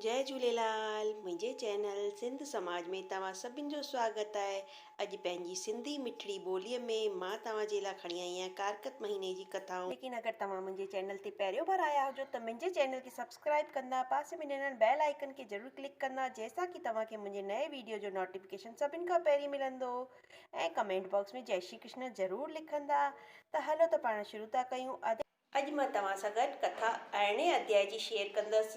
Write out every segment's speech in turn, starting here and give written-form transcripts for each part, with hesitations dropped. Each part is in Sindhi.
جئي جهوليلال منهنجي چينل سنڌ سماج ۾ توهان سڀن جو سواگت آهي اڄ پنهنجي سنڌي مٺڙي ٻولي ۾ مان توهان جي لاء کڻي آئي آهيان ڪارڪت مهيني جي ڪٿائون. ليڪن اگر توهان منهنجي چينل تي پهريون ڀر آيا هجو ته منهنجي چينل کي سبسڪرائب ڪندا پاسي ۾ ڏنل بيل آئيڪن کي ضرور ڪلڪ ڪندا جنهن سان ڪي توهان کي منهنجي نئين ويڊيو جو نوٽيفڪيشن سڀن کان پهرين ملندو ۽ ڪمينٽ باڪس ۾ جئي شري ڪرشن ضرور لکندا ته هلو ته پاڻ شروع ٿا ڪيون. اڄ مان توهان سان گڏ ڪٿا ارڙهين اڌيائي جي شيئر ڪندس.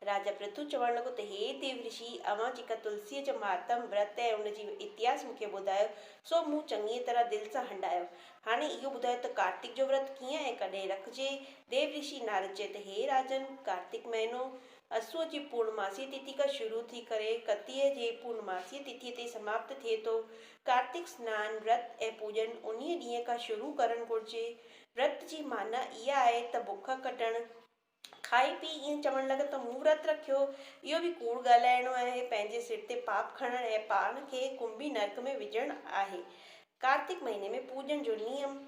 راجا پرٿو چوڻ لڳو ته هي ديو رشي! اوهان جيڪا تلسيء جو مهاتم، ورت ۽ ان جي اتهاس مون کي ٻڌايو، سو مون چڱيء طرح دل سان هنڊايو. هاڻي اهو ٻڌايو ته ڪارتڪ جو ورت ڪيئن ۽ ڪڏهن رکجي؟ ديو رشي نارد چيو ته هي راجن! ڪارتڪ مهينو اسوء جي پورڻماسيء تٿي کان شروع ٿي ڪري ڪتيء جي پورڻماسيء تٿيء تي سماپت ٿئي ٿو. ڪارتڪ سنان، ورت ۽ پوڄن انهيء ڏينهن کان شروع ڪرڻ گهرجي. ورت جي معنيٰ اها آهي ته بک ڪڍڻ. کائي پي ائين چوڻ لڳ ته مون ورت رکيو، اهو به ڪوڙ ڳالهائڻو آهي، پنهنجي سر تي پاپ کڻڻ ۽ پاڻ کي ڪنبي نرڪ ۾ وجهڻ آهي. ڪارتڪ مهيني ۾ پوڄڻ جو نيم.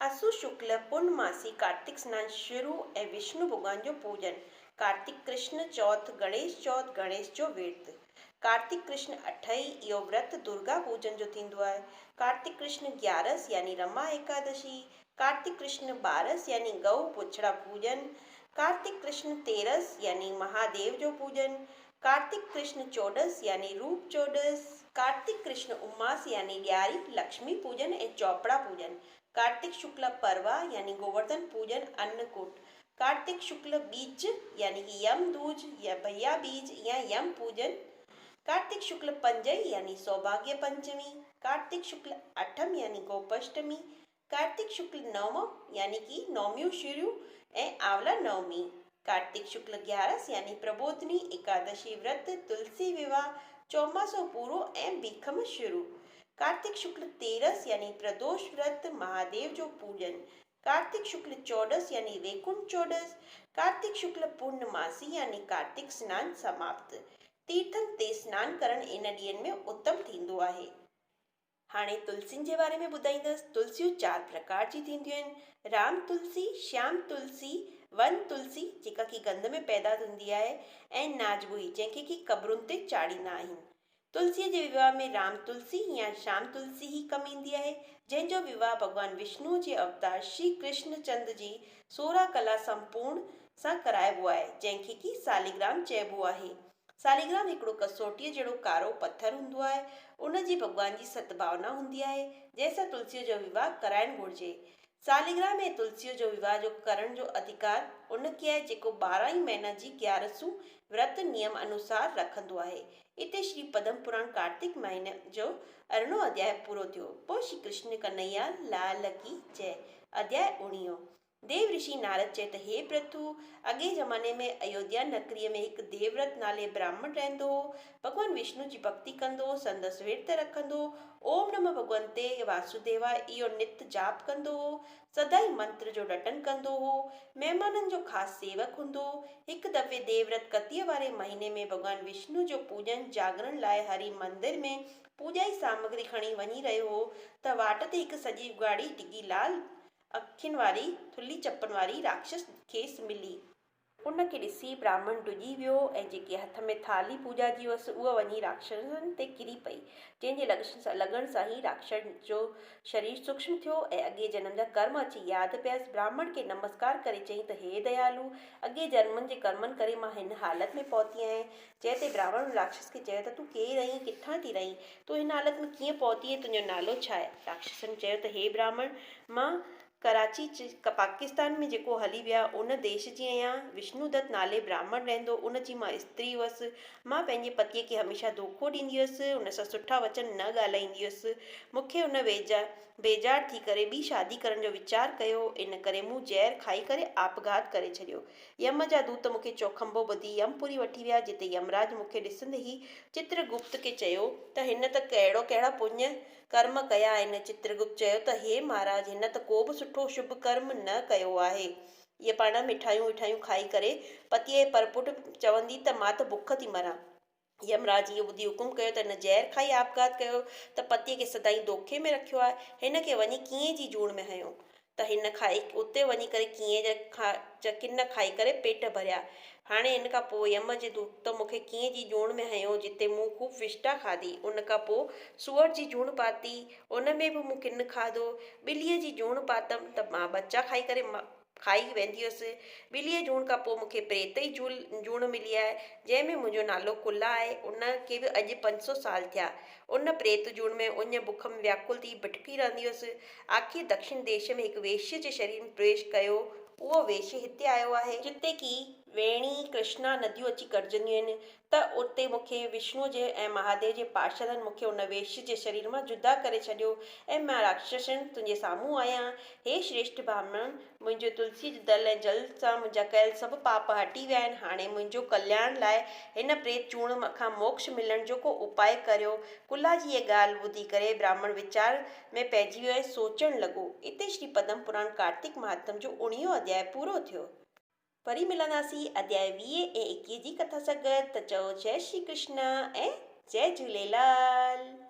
اسو شڪل پورنماسي ڪارتڪ سنان شروع ۽ وشنو ڀڳوان جو پوڄن، ڪارتڪ ڪرشن چوٿ، گڻيش چوٿ، گڻيش جو ورت. ڪارتڪ ڪرشن اٺئي، اهو ورت درگا پوڄن جو ٿيندو آهي. ڪارتڪ ڪرشن گيارس يعني رما ايڪادشي، ڪارتڪ ڪرشن ٻارس يعني گئو بڇڙا پوڄن، ڪارتڪ ڪرشن تيرس يعني مهاديو جو پوڄن، ڪارتڪ ڪرشن چوڏس يعني روپ چوڏس، ڪارتڪ ڪرشن اماس يعني ڏياري، لڪشمي پوڄن ۽ چوپڙا پوڄن، ڪارتڪ شڪل پروا يعني گوورڌن پوڄن انڪوٽ، ڪارتڪ شڪل ٻيج يعني ڪي يم دوج يا ڀيا ٻيج يا يم پوڄن، ڪارتڪ شڪل پنجئي يعني سوڀاگيه پنچمي، ڪارتڪ شڪل اٺم يعني گوپشٽمي، ڪارتڪ شڪل نوم يعني ڪي نوميون شروع ۽ آولا نومي، ڪارتڪ شڪل گيارس يعني پرٻوڌني ايڪادشي ورت، تلسي وواهه، چوماسو پورو ۽ بيکم شروع، ڪارتڪ شڪل تيرس يعني پردوش ورت، مهاديو جو پوڄن، ڪارتڪ شڪل چوڏس يعني ويڪنٺ چوڏس، ڪارتڪ شڪل پورنماسي يعني ڪارتڪ سنان سماپت. تيرٿن تي سنان ڪرڻ ان ڏينهن ۾ اتم ٿيندو آهي. هاڻي تلسين جي باري ۾ ٻڌائيندس. تلسيون چار پرڪار جي ٿينديون آهن، رام تلسي، شيام تلسي، ون تلسي جيڪا ڪي گند ۾ پيدا ٿيندي آهي ۽ ناجبوئي جنهن کي ڪي قبرن تي چاڙهيندا آهن. تلسيء جي وواهه ۾ رام تلسي يا شام تلسي ئي ڪم ايندي آهي، جنهن جو وواهه ڀڳوان وشنوء جي اوتار شري ڪرشن چند جي 16 ڪلا سمپورڻ سان ڪرائبو آهي، جنهن کي ڪي ساليگرام چئبو آهي. ساليگرام هڪڙو ڪسوٽيء جهڙو ڪارو پٿر هوندو آهي. ان جي ڀڳوان جي ست ڀاونا هوندي آهي، جنهن سان تلسيء جو وواهه ڪرائڻ گهرجي. ساليگرام ۽ تلسيء جو وواهه جو ڪرڻ جو اڌڪار ان کي آهي، جيڪو 12 ئي مهينا جي گيارسون ورت نيم انوسار رکندو آهي. اتي شري پدم پراڻ ڪارتڪ مهيني جو ارڙهون اڌياء پورو ٿيو. پوء شري ڪرشن ڪنهيا لال ڪي جئه. اڌياء اوڻيهون. ديو رشي نارد چيو ته هي پرٿو! اڳئين زماني ۾ ايوڌيا نگريء ۾ هڪ ديوورت نالي براهمڻ رهندو هو. ڀڳوان وشنو جي ڀڳتي ڪندو هو، سندس ورت رکندو هو. اوم نمه ڀڳونتي واسوديواء اهو نت جاپ ڪندو هو. سدائين منتر جو رٽن ڪندو هو. مهمانن جو خاص سيوڪ هوندو هو. هڪ دفعي ديوورت ڪتيء واري مهيني ۾ ڀڳوان وشنو جو پوڄن جاڳرڻ لاء هري مندر ۾ پوڄائي سامگري کڻي وڃي رهيو هو ته واٽ تي هڪ سڄي اگهاڙي ڊگهي لال اکين واري، ٿلهي چپن واري راڪشس کيس ملي. ان کي ڏسي براهمڻ ڊڄي ويو ۽ جيڪي هٿ ۾ ٿالهي پوڄا جي هئس، اها وڃي راڪشسن تي ڪري پئي، جنهن جي لڳڻ سان ئي راڪشس جو شرير سوڪشم ٿيو ۽ اڳئين جنم جا ڪرم اچي ياد پيس. براهمڻ کي نمسڪار ڪري چيائين ته هي ديالو! اڳئين جنمن جي ڪرمن ڪري مان هن حالت ۾ پهتي آهيان. جنهن تي براهمڻ ان راڪشس کي چيو ته تون ڪير آهين، ڪٿان ٿي رهين؟ تون هن حالت ۾ ڪيئن پهتي آهين، تنهنجو نالو ڇا آهي؟ راڪشسن چيو ته هي براهمڻ! مان ڪراچي پاڪستان ۾ جيڪو هلي ويا ان ديش جي آهيان. وشنو دت نالي براهمڻ رهندو ان جي مان استري هئس. مان پنهنجي پتيء کي هميشه دوکو ڏيندي هيس، ان سان سٺا وچن نه ڳالهائيندي هيس. مون کي ان بيزار ٿي ڪري ٻي شادي ڪرڻ جو ويچار ڪيو، ان ڪري مون زهر کائي ڪري آپگهات ڪري ڇڏيو. يم جا دوت مون کي چوکنڀو ٻڌي يمپوري وٺي ويا، جتي يمراج مون کي ڏسندي ئي چترگپت کي چيو ته هن ته ڪهڙو ڪهڙا پڃ ڪرم ڪيا آهن. چترگپت چيو ته هي مهاراج هن ته ڪو به سٺو شڀ ڪرم نه ڪيو آهي. هيء پاڻ مٺايون وٺايون کائي ڪري پتيء جي پرپٺ چوندي ته مان ته بک ٿي مران. يمراج اهو ٻڌي حڪم ڪيو ته هن زهر کائي آپگهات ڪيو ته پتيء کي سدائين دوکي ۾ رکيو آهي. هن کي وڃي ڪيئن جي جوڻ ۾ هنيو. ته هن کائي اتي وڃي ڪري ڪيئن جا کا جا ڪن کائي ڪري پيٽ ڀريا. هاڻي ان کان پوء يم جي دوت مون کي ڪيئن جي جوڻ ۾ هنيو جتي مون خوب وشٽا کاڌي. ان کان پوء سوئر جي جوڻ پاتي ان ۾ به مون ڪن کاڌو. ٻليء جي جوڻ پاتم ته مان ٻچا کائي ڪري کائي ويندي هيس. ٻليء جوڻ کان پوء مون کي پريت جي جوڻ ملي آهي، جنهن ۾ منهنجو نالو ڪلا آهي. ان کي به اڄ 500 سال ٿيا. ان پريت جوڻ ۾ اڃ بک ۾ وياڪل ٿي ڀٽڪي رهندي هيس. آخر دڪشڻ ديش ۾ هڪ ويشيه جي شرير ۾ پرويش ڪيو. اهو ويشيه هتي آيو آهي. جتي ڪي ويڻي، ڪرشنا نديون اچي گڏجنديون آهن، ته اتي مون کي وشنوء جي ۽ مهاديو جي پارشدن مون کي ان ويشيه جي شرير مان جدا ڪري ڇڏيو ۽ مان راڪشسڻ تنهنجي سامهون آهيان. هي شريشٺ براهمڻ! منهنجو تلسيء جي دل ۽ جل سان منهنجا ڪيل سڀ پاپ هٽي ويا آهن. هاڻي منهنجو ڪلياڻ لاء هن پريت جوڻ کان موڪش ملڻ جو ڪو اپاء ڪريو. ڪلا جي هيء ڳالهه ٻڌي ڪري براهمڻ ويچار ۾ پئجي ويو ۽ سوچڻ لڳو. اتي شري پدم پراڻ ڪارتڪ مهاتم جو اڻيهون اڌياء پورو ٿيو. وري ملنداسين اڌياء 20 ۽ 21 جي ڪٿا سان گڏ ته چئو جئي شري ڪرشنا ۽ جئي جهوليلال.